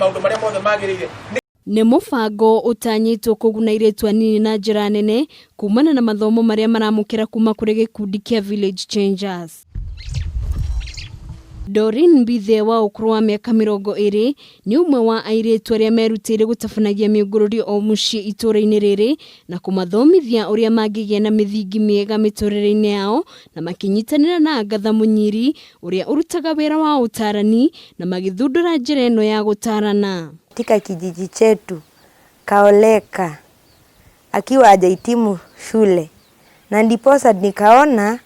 Maũndũ marĩa mothe magĩrĩire. Nĩ mũbango ũtanyĩtwo kũguna airĩtu anini na njĩra nene kumana na mathomo marĩa maramũkĩra kuma kũrĩ gĩkundi kĩa Village Changers. Doreen Mbithe wa ũkũrũ wa mĩaka 20 nĩ ũmwe wa airĩtu arĩa merutĩire gũtabanagia mĩũngũrũrio o mũciĩ itũũra-inĩ rĩrĩ na kũmathomithia ũrĩa mangĩgĩa na mĩthingi mĩega mĩtũrĩre-inĩ yao, na makĩnyitanĩra na Agatha Mũnyiri ũrĩa ũrutaga wĩra wa ũtarani na magĩthundũra njĩra ĩno ya gũtarana. Katika kijiji chetu kaoleka akiwa hajahitimu shule, na ndiposa nikaona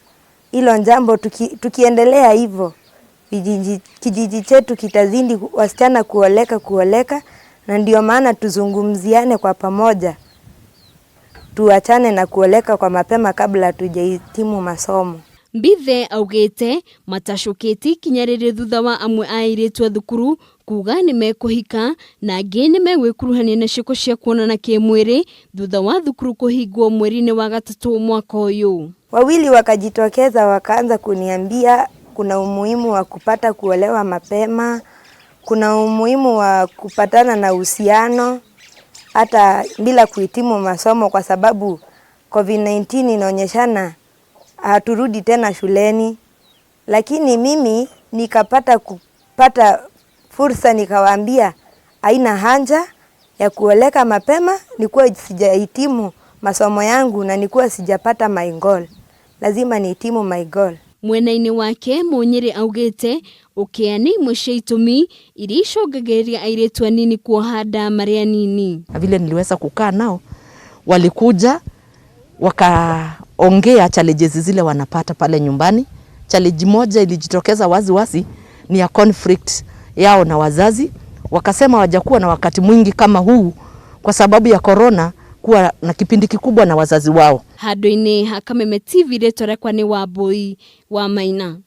hilo jambo tukiendelea hivyo kijiji chetu kitazidi wasichana kuoleka kuoleka, na ndio maana tuzungumziane kwa pamoja, tuachane na kuoleka kwa mapema kabla hatujahitimu masomo. Mbithe augĩte matacũkĩte ikinya rĩrĩ thutha wa amwe a airĩtu a thukuru kuga nĩ mekũhika na angĩ nĩ megwĩkuruhania na ciĩko cia kuonana kĩmwĩrĩ thutha wa thukuru kũhingwo mweri-inĩ wa gatatũ mwaka ũyũ. Wawili wakajitokeza wakaanza kuniambia kuna umuhimu wa kupata kuolewa mapema, kuna umuhimu wa kupatana na uhusiano hata bila kuhitimu masomo, kwa sababu COVID-19 inaonyeshana haturudi tena shuleni. Lakini mimi nikapata kupata fursa, nikawaambia haina haja ya kuoleka mapema, nikuwa sijahitimu masomo yangu na nikuwa sijapata my goal. Lazima nihitimu my goal. Mwena-inĩ wake Mũnyĩrĩ augĩte ũkĩa nĩ imwe cia itũmi iria icũngagĩrĩria airĩtu anini kuoha nda marĩ anini. Na vile niliweza kukaa nao, walikuja wakaongea challenges zile wanapata pale nyumbani. Challenge moja ilijitokeza wazi wazi ni ya conflict yao na wazazi. Wakasema hawajakuwa na wakati mwingi kama huu kwa sababu ya corona, kuwa na kipindi kikubwa na wazazi wao. Handũ-inĩ ha Kameme TV, rĩtwa rĩakwa nĩ Wambui wa Maina.